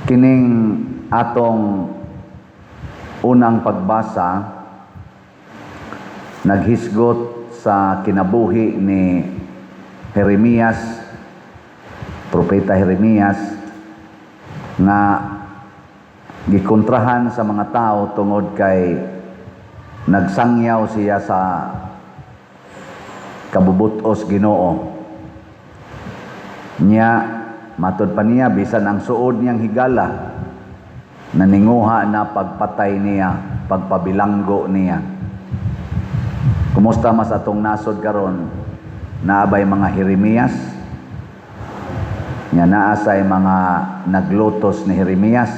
Kining atong unang pagbasa naghisgot sa kinabuhi ni Jeremias, Propeta Jeremias, nga gikontrahan sa mga tao tungod kay nagsangyaw siya sa kabubutos Ginoo. Nya matod pa niya, bisan ang suod niyang higala naninguha na pagpatay niya, pagpabilanggo niya. Kumusta mas atong nasod karon? Naa bay mga Jeremias? Nya naa say mga naglutos ni Jeremias?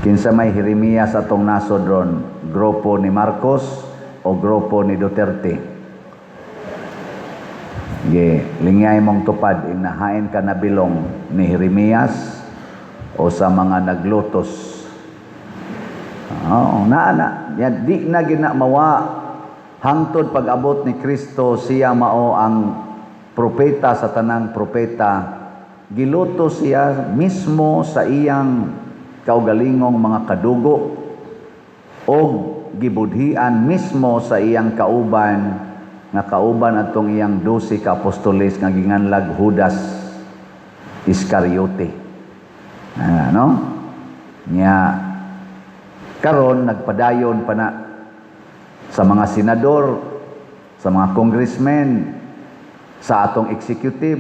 Kinsa may Jeremias atong nasod ron? Grupo ni Marcos o grupo ni Duterte? Ge, lingyay mong tupad, inahain ka na bilong ni Jeremias o sa mga naglutos. Oo, naa na. Ya, di na gina mawa hangtod pag-abot ni Kristo. Siya mao ang propeta sa tanang propeta. Gilutos siya mismo sa iyang kaugalingong mga kadugo o gibudhian mismo sa iyang kauban, nga kauban atong iyang 12 ka apostoles nga ginganlag Judas Iscariote. Ah, no? Nya karon nagpadayon pa na sa mga senador, sa mga congressmen, sa atong executive,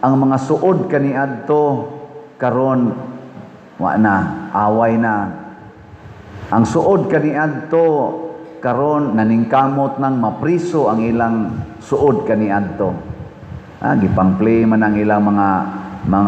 ang mga suod kaniadto karon wa na, away na. Ang suod kaniadto karon naningkamot nang mapriso ang ilang suod kaniadto. Ah, gipang-play man ang ilang mga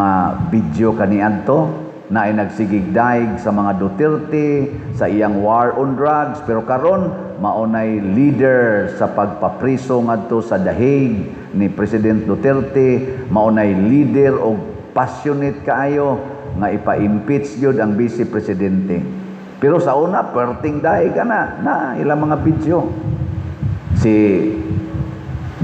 video kaniadto na ay nagsigig daig sa mga Duterte sa iyang war on drugs, pero karon maunay leader sa pagpapriso ngadto sa dahig ni President Duterte, maunay leader og passionate kaayo nga ipa-impeach gyud ang vice presidente. Pero sa una, perting daig ka na na ilang mga video. Si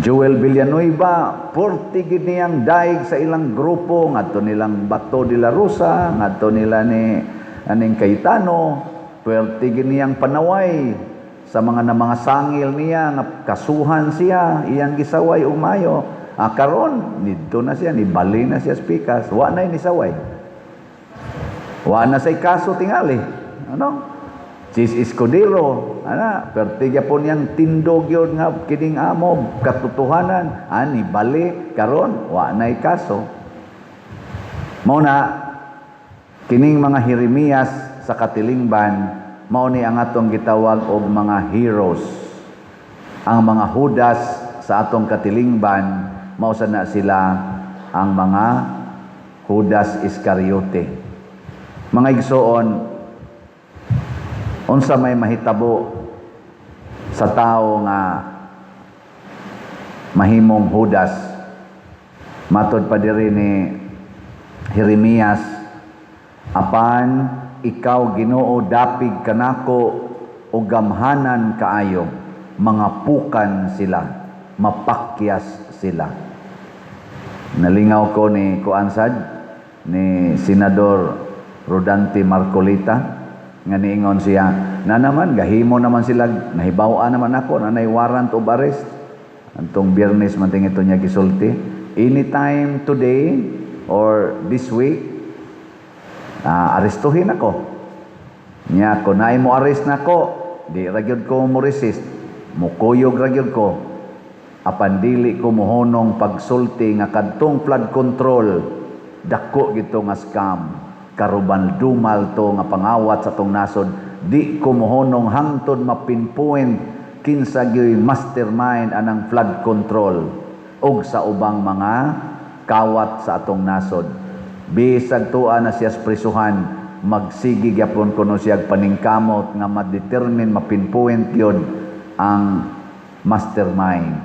Joel Villanueva, purti gid niyang daig sa ilang grupo ngadto nilang Bato de la Rosa, ngadto nila ni aning Cayetano, purti gid niyang panaway sa mga na mga sangil niya nga kasuhan siya, iyang gisaway og maayo. Ah, karon nidto na siya, nibali na siya sa pikas, wa na ni saway. Wa na say kaso tingali. Ano? Chiz Escudero, ana, perti gyapon niyang tindog yun nga kining amo katotohanan, ani bali karon wa nay kaso. Mao na kining mga Jeremias sa katilingban, mao ni ang atong gitawag og mga heroes. Ang mga Judas sa atong katilingban, mao sa na sila ang mga Judas Iscariote. Mga igsoon, unsa may mahitabo sa tao nga mahimong Judas? Matod pa diri ni Jeremias, "Apan ikaw, Ginoo, dapig kanako o gamhanan kaayo, mga pukan sila, mapakyas sila." Nalingaw ko ni kuansad ni Senador Rodante Marcoleta nga niingon siya na naman gahimo naman sila, nahibaw-an naman ako na nay warrant of arrest. Antong Biyernes man ito niya gisulti, anytime today or this week, arestuhin ako niya. Kung naay mo arrest nako, di ra gyud ko mo resist, mukuyog ra gyud ko, apan dili ko mohonong pagsulti nga kadtong flood control dako gito nga scam, karuban dumal to nga pangawat sa tong nasod. Di ko mohonong hangtod mapinpoint kinsa gyoy mastermind anang flood control ug sa ubang mga kawat sa atong nasod. Bisag tua na siya sa prisuhan, magsige gyapon kuno siya paningkamot nga ma-determine, mapinpoint yun ang mastermind.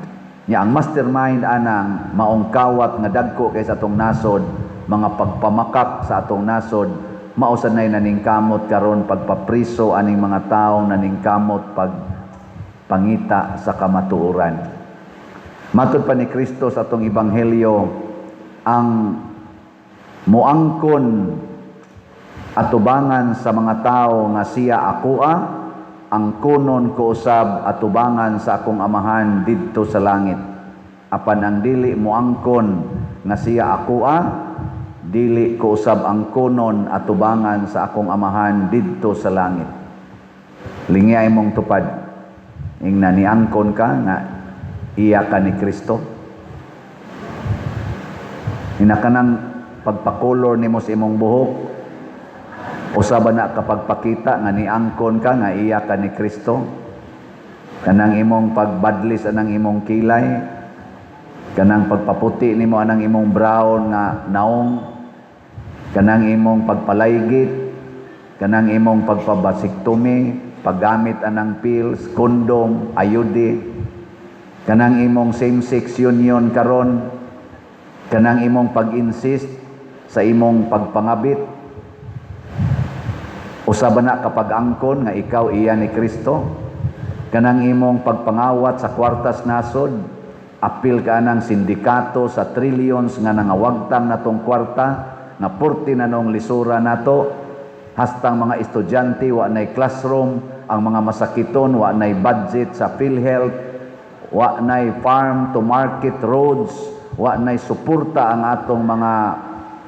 Nya ang mastermind anang maong kawat nga dagko kay sa atong nasod, mga pagpamakak sa atong nasod, mao sad nay naningkamot karon pagpapriso aning mga taong naningkamot pag pangita sa kamatuoran. Matod pa ni Kristo sa atong ebanghelyo, ang muangkon Atubangan sa mga tao nga siya akoa, angkonon ko usab atubangan sa akong Amahan didto sa langit. Apan ang dili moangkon nga siya akoa, dili ko usab angkonon atubangan sa akong Amahan didto sa langit. Lingya imong tupad. Ingna niangkon ka nga iya ka ni Kristo? Ina kanang pagpakolor nimo sa imong buhok, usa ba na kapagpakita nga niangkon ka nga iya ka ni Kristo? Kanang imong pagbadlis anang imong kilay, kanang pagpaputi nimo anang imong brown nga naong, kanang imong pagpalaygit, kanang imong pagpa-vasectomy, paggamit anang pills, condom, IUD, kanang imong same-sex union karon, kanang imong pag-insist sa imong pagpangabit, usa ba na kapag-angkon nga ikaw iya ni Kristo? Kanang imong pagpangawat sa kwartas nasod, apil ka anang sindikato sa trillions nga nangawagtang natong kwarta, nga purti na nong lisura nato, hastang mga estudyante wa nay classroom, ang mga masakiton wa nay budget sa PhilHealth, wa nay farm to market roads, wa nay suporta ang atong mga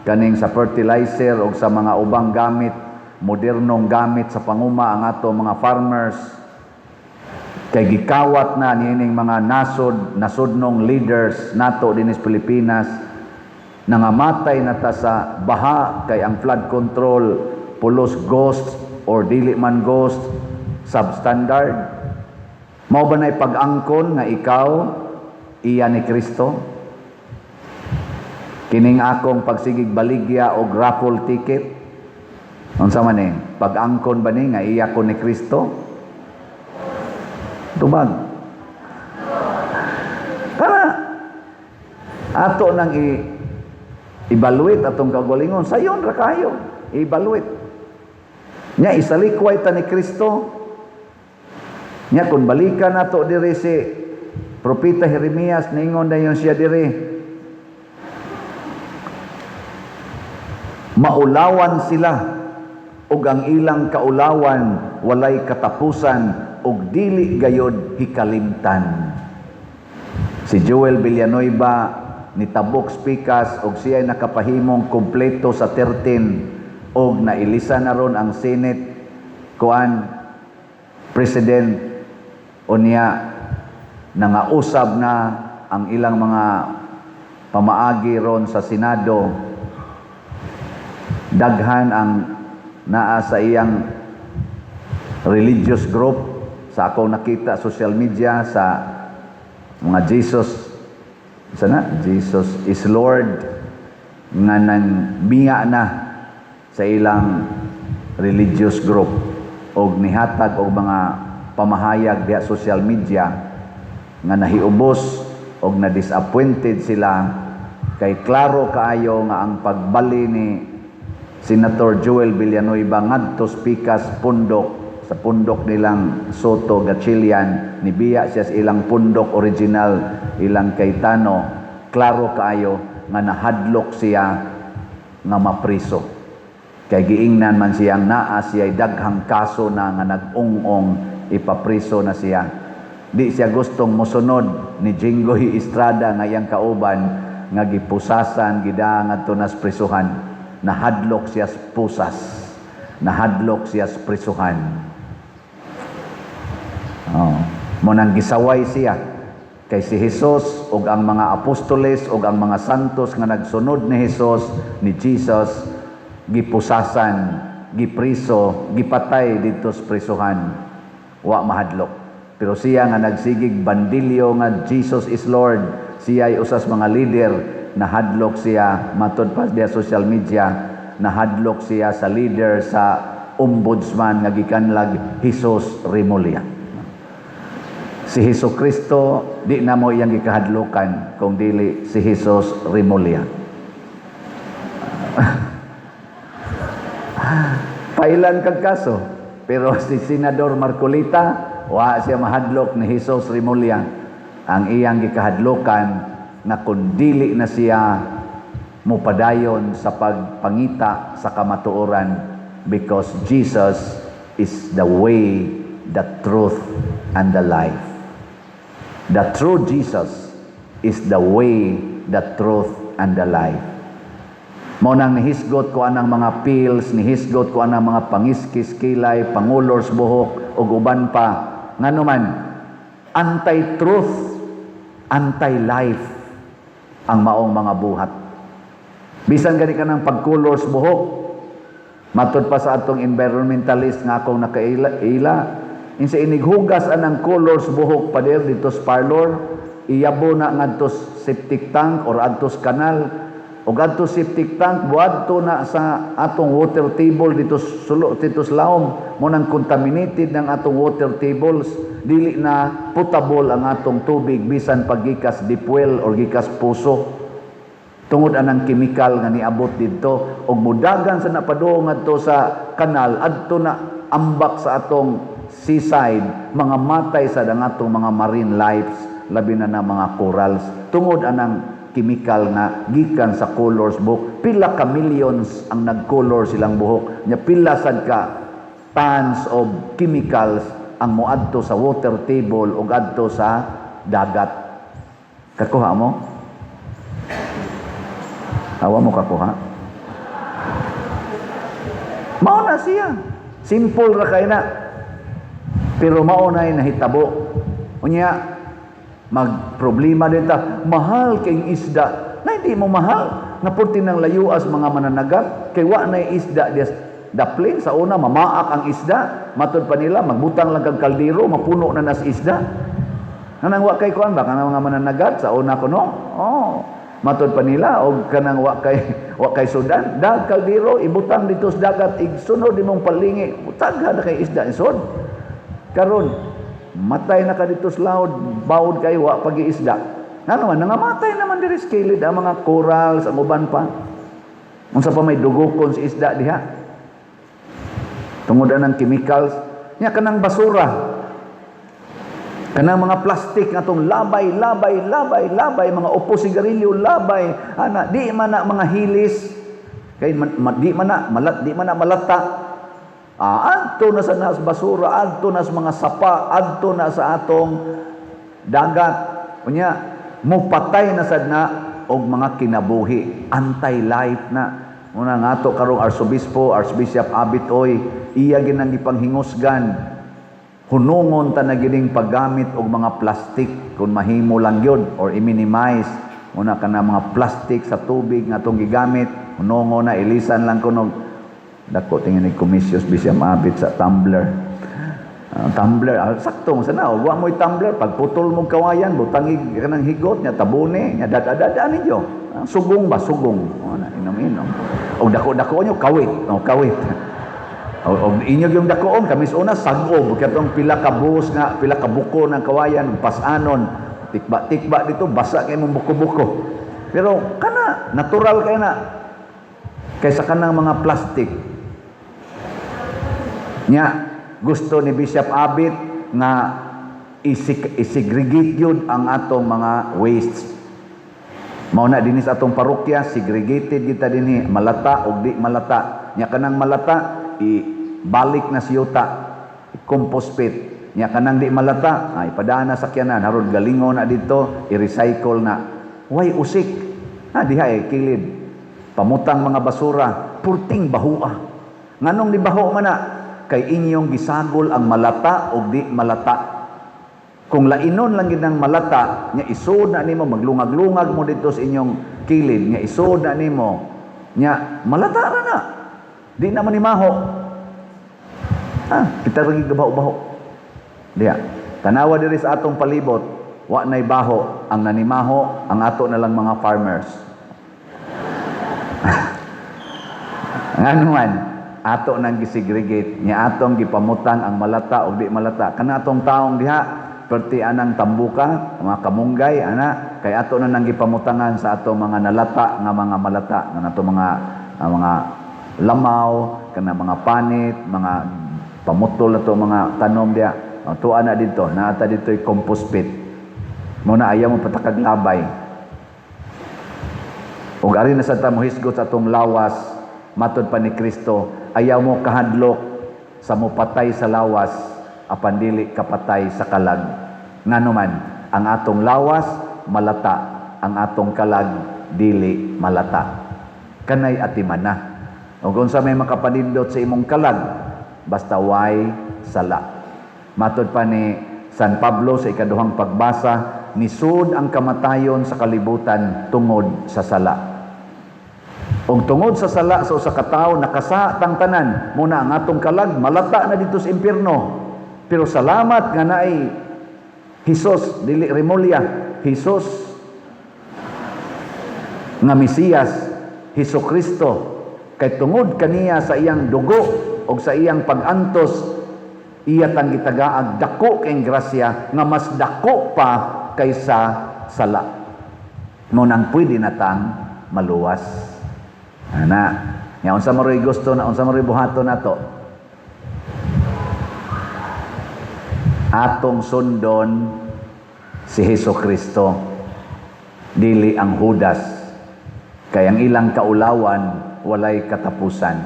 kaning sa fertilizer o sa mga ubang gamit, modernong gamit sa panguma ang atong mga farmers, kay gikawat na niining mga nasod nasodnong leaders nato dinhi sa Pilipinas. Nangamatay na ta sa baha kay ang flood control pulos ghost or dili man ghost, substandard. Mao ba na pag-angkon nga ikaw iya ni Kristo? Kining akong pagsigig baligya og raffle ticket, unsa man ni? Pag-angkon ba ni nga iya ko ni Kristo? Tubag. Para ato nang evaluate atong kaugalingon, sayon ra kayo evaluate. Nya isalikway ta ni Kristo. Nya kung balikan nato diri si Propeta Jeremias, ningon dayon siya diri, maulawan sila ug ang ilang kaulawan walay katapusan ug dili gayod hikalimtan. Si Joel Villanueva nitabok pikas og siya nakapahimong kompleto sa 13 og nailisa na ron ang Senate kuan President. Unya nangausab na ang ilang mga pamaagi ron sa Senado. Daghan ang naa sa iyang religious group sa akong nakita social media, sa mga Jesus sana, Jesus is Lord, nga nang biya na sa ilang religious group og nihatag og mga pamahayag diha social media nga nahiubos og na disappointed sila kay klaro kaayo nga ang pagbali ni Senator Joel Villanueva ngadto pikas pundok, sa pundok nilang Soto Gatchalian, nibiya siya sa ilang pundok original, ilang Cayetano. Klaro kaayo nga nahadlok siya nga mapriso kay giingnan man siyang naa siya daghang kaso na nga nag-ung-ong ipapriso na siya. Di siya gustong mosunod ni Jinggoy Estrada nga iyang kauban nga gipusasan gida ngadto nas prisuhan. Nahadlok siya sa pusas, nahadlok siya sa prisuhan. Oh. Mo nang gisaway siya kay si Jesus ug ang mga apostoles ug ang mga santos nga nagsunod ni Jesus, ni Jesus, gipusasan, gipriso, gipatay didto sa prisuhan. Wa mahadlok. Pero siya nga nagsigig bandilyo nga "Jesus is Lord," siya ay usas mga leader, nahadlok siya, matod pa diya social media, nahadlok siya sa leader sa ombudsman nga gikanlag Jesus Remulla. Si Hesus Kristo di na mo iyang gikahadlokan kung dili si Jesus Remulla. Pailan kag kaso, pero si Senador Marcoleta, wa siya mahadlok ni Jesus Remulla. Ang iyang gikahadlokan na kung dili na siya mupadayon sa pagpangita sa kamatuoran, Because Jesus is the way, the truth, and the life. The true Jesus is the way, the truth, and the life. Mao nang nihisgot ko anang mga pills, nihisgot ko anang mga pangiskis kilay, pangulors buhok, ug uban pa. Ngano man, anti-truth, anti-life ang maong mga buhat. Bisan gani ka ng pagkulors buhok, matud pa sa atong environmentalist nga akong nakaila, ila, insa inighugas anang colors buhok, pader, dito sa parlor, iyabo na ngadto septic tank or adto sa kanal o adto septic tank, buadto na sa atong water table dito sulo dito sa laom. Mao nang contaminated ng atong water tables, dili na potable ang atong tubig bisan pag gikas deep well or gikas puso, tungod anang chemical nga niabot didto og mudagan sa napadung ngadto sa kanal, adto na ambak sa atong seaside, mga matay sa ang atong mga marine lives, labi na na mga corals, tungod anang chemical nga gikan sa colors buhok. Pila ka millions ang nag-color silang buhok nya, pila sad ka tons of chemicals ang moadto sa water table ug adto sa dagat. Kakuha mo? Awa mo kakuha? Mao na siya. Simple ra kay na. Pero mao na nahitabo. Unya, magproblema din ta, mahal kay isda. Na hindi mo mahal. Na purti ng layuas mga mananagat, kay wa na isda dias daplin. Sa una, mamaak ang isda. Matod pa nila, magbutang lang kag kaldero, mapuno na nas isda. Kanang wa kay kuan ba, kanang mga mananagat sa una kuno? Oh. Matod pa nila og kanang wa kay sudan, dag kaldero ibutang dito sa dagat, igsunod imong palingi, tagha na kay isda isod. Karon matay na ka dito sa laod, bawod kay wa pag-iisda. Ngano man nangamatay naman diri sa kilid ang mga corals, ang uban pa. Unsa pa may dugokon sa isda diha? Tungod anang chemicals, nya kanang basura, kanang mga plastic nga tong labay, labay, labay, labay, mga upo sigarilyo, labay, ana, di man na mga hilis, kay di man na, malat, di man na malata. Ah, adto na sa nas basura, adto na sa mga sapa, adto na sa atong dagat. Unya, mupatay na sad na og mga kinabuhi, anti-life na. Una nga ato karong Arsobispo, Archbishop Abit Oy, iya ginang gipanghingusgan hunungon ta na gining paggamit og mga plastic kung mahimo lang yun or i-minimize una kana mga plastic sa tubig nga atong gigamit, hunungon na, ilisan lang kuno. Dako tingin ni Comisios Bishop Abit sa tumbler. Ah, tumbler, ah, sakto mo sana. Wa mo'y tumbler, pagputol mo kawayan, butangig ka ng higot, nya tabuni, nya dadadada ninyo. Ah, sugong ba, sugong. O, na, inom-inom. O dako-dako nyo, kawit. O, kawit. O inyo yung dakoon, kami sa una, sagob. Katong pila ka buhos nga, pila ka buko ng kawayan, pasanon. Tikba-tikba dito, basa kay mong buko-buko. Pero kana, natural kay na. Kaysa kanang mga plastic. Nya, gusto ni Bishop Abit nga isegregate yun ang atong mga wastes. Mao na dinhi sa atong parokya, segregated kita dinhi, malata og di malata. Nya kanang malata ibalik na sa yuta, compost pit. Nya kanang di malata, ay padana sa sakyanan, haron galingon na dito, i-recycle na. Way usik. Ha diha eh kilid. Pamutang mga basura, purting bahua. Nganong di baho man na? Kay inyong gisagol ang malata og di malata. Kung lainon lang gid ang malata, nya isod na nimo, maglungag-lungag mo dito sa inyong kilid, nya isod na nimo, nya malata ra na. Di naman ni maho. Ah, kita ra gabaho-baho. Diha. Tanawa diri sa atong palibot, wa nay baho, ang nanimaho ang ato na lang mga farmers. Ngano man, ato nang gisegregate, nya atong gipamutang ang malata o di malata. Kana atong taong diha, perti anang tambuka, mga kamunggay, ana, kay ato na nang gipamutangan sa atong mga nalata nga mga malata, nga ato mga mga lamaw, kana mga panit, mga pamutol ato mga tanom diha. O, tuwa na dito, naata dito compost pit. Muna ayaw mo patakag labay. Ug ari na sa ta mohisgot sa atong lawas. Matod pa ni Kristo, ayaw mo kahadlok sa mupatay sa lawas apan dili kapatay sa kalag. Ngano man, ang atong lawas malata, ang atong kalag dili malata. Kanay atimana. Ug unsa may makapanindot sa imong kalag, basta way sala. Matod pa ni San Pablo sa ikaduhang pagbasa, nisud ang kamatayon sa kalibutan tungod sa sala. Ug tungod sa sala sa usa ka tawo, nakasa tang tanan, muna ang atong kalag malata na dito sa impierno. Pero salamat nga naay Hesus, dili Remulla, Hesus nga Mesiyas, Hesus Kristo, kay tungod kaniya sa iyang dugo ug sa iyang pag-antos, iya tang gitagaag dako kay grasya nga mas dako pa kaysa sala. Mo nang pwede na tang maluwas. Ana, nya unsa maroy gusto na, unsa maroy buhaton nato? Atong sundon si Hesus Kristo, dili ang Judas, kay ang ilang kaulawan walay katapusan.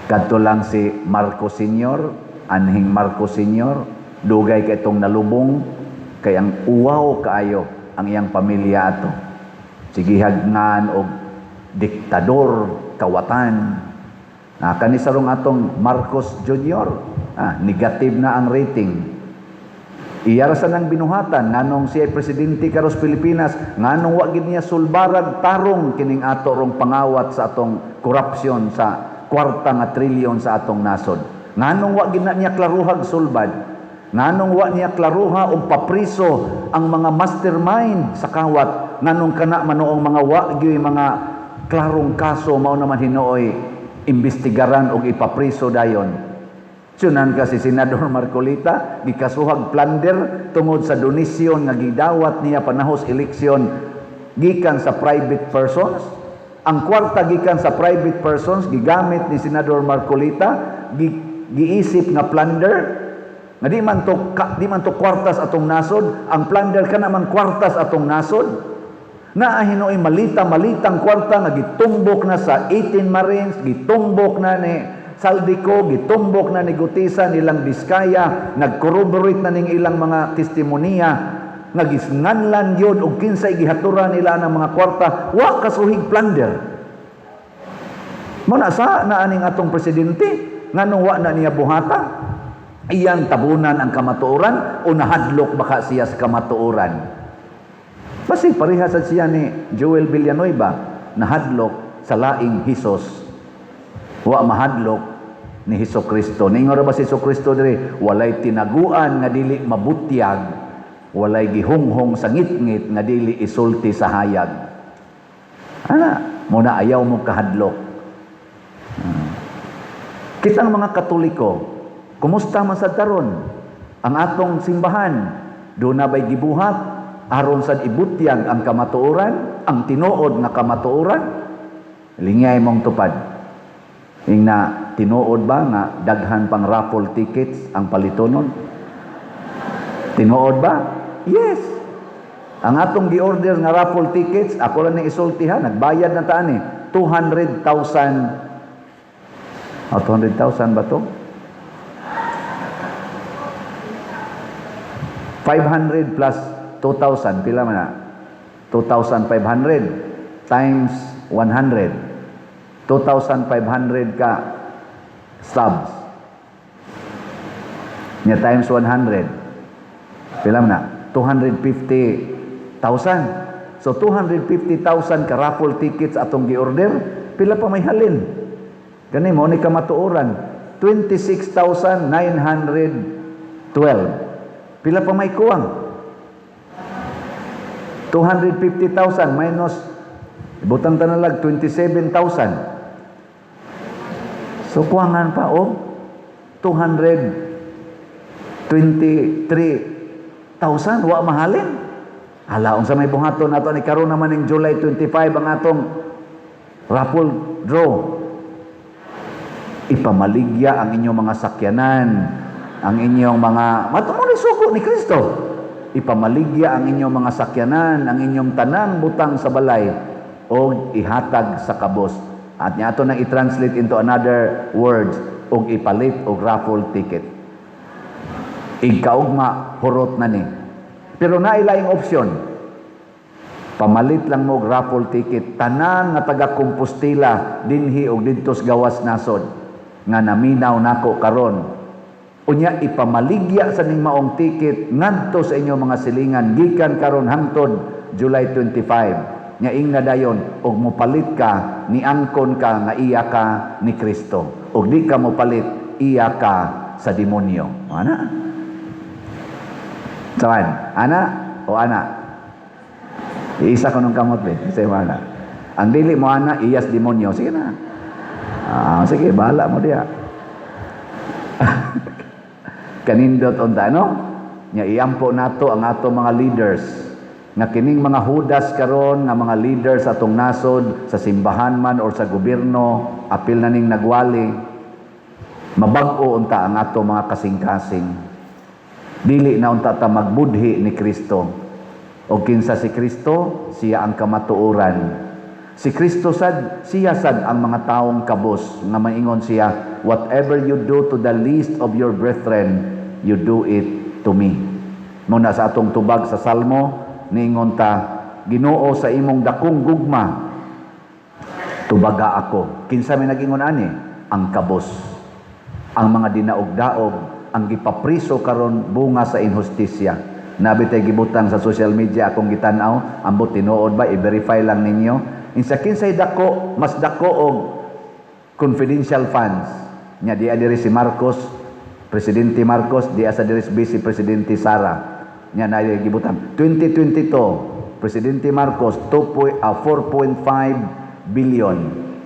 Kadto lang si Marcos Senior, anhing Marcos Senior, dugay kay itong nalubong, kay ang uwaw kaayo ang iyang pamilya ato. Sigihagnan og diktador, kawatan. Na kani sarong atong Marcos Junior, negative na ang rating. Iya ra sa nang binuhatan nganong siya presidente karos Pilipinas, nganong wa gid niya sulbarag tarong kining ato rong pangawat sa atong korupsyon sa kwarta nga trilyon sa atong nasod. Nganong wa gid na niya klaruhag sulbad? Nganong wa niya klaruha og papriso ang mga mastermind sa kawat? Nganong kana manoong mga wa gyud mga klarong kaso mao naman hinuoy imbestigaran og ipapriso dayon? Sunan kasi Senador Marcoleta gikasuhag plunder tungod sa donasyon nga gidawat niya panahos eleksyon gikan sa private persons. Ang kwarta gikan sa private persons gigamit ni Senador Marcoleta, giisip nga plunder nga di man to kwartas atong nasod. Ang plunder kana man kwartas atong nasod. Naa hinuoy malita-malitang kwarta nga gitumbok na sa 18 Marines, gitumbok na ni Zaldy Co, gitumbok na ni Guteza nilang Diskaya, nag-corroborate na ning ilang mga testimonya nga gisnganlan gyud og kinsay gihatura nila ang mga kwarta, wa kasuhig plunder. Mo na sa na aning atong presidente nganong wa na niya buhata? Iyang tabunan ang kamatuoran o nahadlok baka siya sa kamatuoran? Basi pareha sa siya ni Joel Villanueva, nahadlok sa laing Hesus. Wa mahadlok ni Hesus Kristo. Ningon ra ba si Hesus Kristo diri, walay tinaguan nga dili mabutyag, walay gihunghong sa ngitngit nga dili isulti sa hayag. Ana, mo na ayaw mo kahadlok. Kitang mga Katoliko, kumusta man sad karon ang atong simbahan? Do na ba'y gibuhat aron sad ibutyag ang kamatuoran, ang tinuod nga kamatuoran? Lingay mong tupad. Ingna, tinuod ba nga daghan pang raffle tickets ang palitonon? Tinuod ba? Yes. Ang atong gi-order nga raffle tickets, ako lang ni isulti ha, nagbayad na taan eh, 200,000. Oh, 200,000 ba to? 500 plus 2,000, pila man na? 2,500 times 100. 2,500 ka stubs. Nya times 100. Pila man na? 250,000. So 250,000 ka raffle tickets atong gi-order, pila pa may halin? Gani mo ni kamatuoran, 26,912. Pila pa may kuwang? 250,000 minus butang tanalag 27,000. So kuwangan pa og 223,000, wa mahalin. Hala, unsa may buhaton nato ni karon naman ning July 25 ang atong raffle draw. Ipamaligya ang inyong mga sakyanan, ang inyong mga matumo ni sugo ni Kristo. Ipamaligya ang inyong mga sakyanan, ang inyong tanang butang sa balay, o ihatag sa kabos. At niya ato nang i-translate into another words og ipalit og raffle ticket. Igkaugma, hurot na ni. Pero naay laing opsyon. Pamalit lang mo og raffle ticket, tanan nga taga Compostela dinhi og didto sa gawas nasod nga naminaw nako karon. Unya ipamaligya sa ning maong ticket ngadto sa inyo mga silingan gikan karon hangtod July 25. Nya ingna dayon og mopalit ka, niangkon ka nga iya ka ni Kristo. Og di ka mopalit, iya ka sa demonyo. Ana? Saan? Ana o ana? Iisa ko nung kamot be. Kasi ana. Ang dili mo ana, iyas demonyo. Sige na. Ah, sige, bahala mo diya. Kanindot unta, no? Nya iampo nato ang ato mga leaders nga kining mga Judas karon nga mga leaders sa atong nasod, sa simbahan man or sa gobyerno, apil na ning nagwali, mabag-o unta ang ato mga kasing-kasing. Dili na unta ta magbudhi ni Kristo. O kinsa si Kristo, siya ang kamatuoran. Si Kristo sad, siya sad ang mga taong kabos nga maingon siya, "Whatever you do to the least of your brethren, you do it to me." Muna sa atong tubag sa Salmo, niingon ta, "Ginoo, sa imong dakong gugma, tubaga ako." Kinsa may nag-ingon ani? Ang kabos. Ang mga dinaog-daog, ang gipapriso karon bunga sa inhustisya. Naa bitay gibutang sa social media akong gitan-aw, ambot tinuod ba, i-verify lang ninyo. Insa kinsay dako, mas dako og confidential funds. Nya diya diri si Marcos, Presidente Marcos, diya sa diri si Vice Presidente Sara. Nya na gibutang 2022, Presidente Marcos 2, 4.5 billion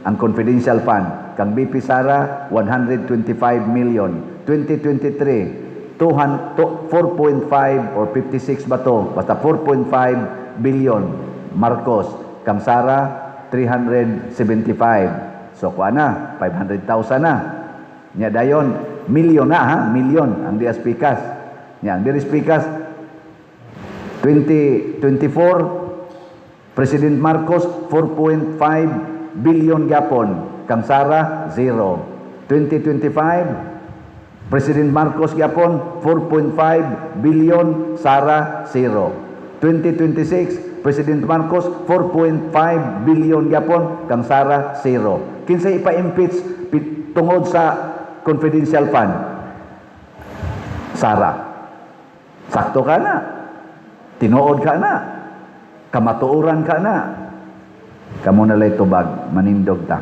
ang confidential fund. Kang VP Sara, 125 million. 2023, 200 4.5 or 56 ba to? Basta 4.5 billion Marcos. Kang Sara, 375. So kuha na, 500,000 na. Nya dayon, milyon na ha, milyon ang dias pikas. Nya ang diri pikas, 2024, President Marcos 4.5 billion gyapon, kang Sara 0. 2025, President Marcos gyapon 4.5 billion, Sara 0. 2026, President Marcos 4.5 billion gyapon, kang Sara 0. Kinsay ipa-impeach tungod sa confidential fund? Sara. Sakto ka na. Tinuod ka na. Kamatuoran ka na. Kamo na lay tubag, manindog ta.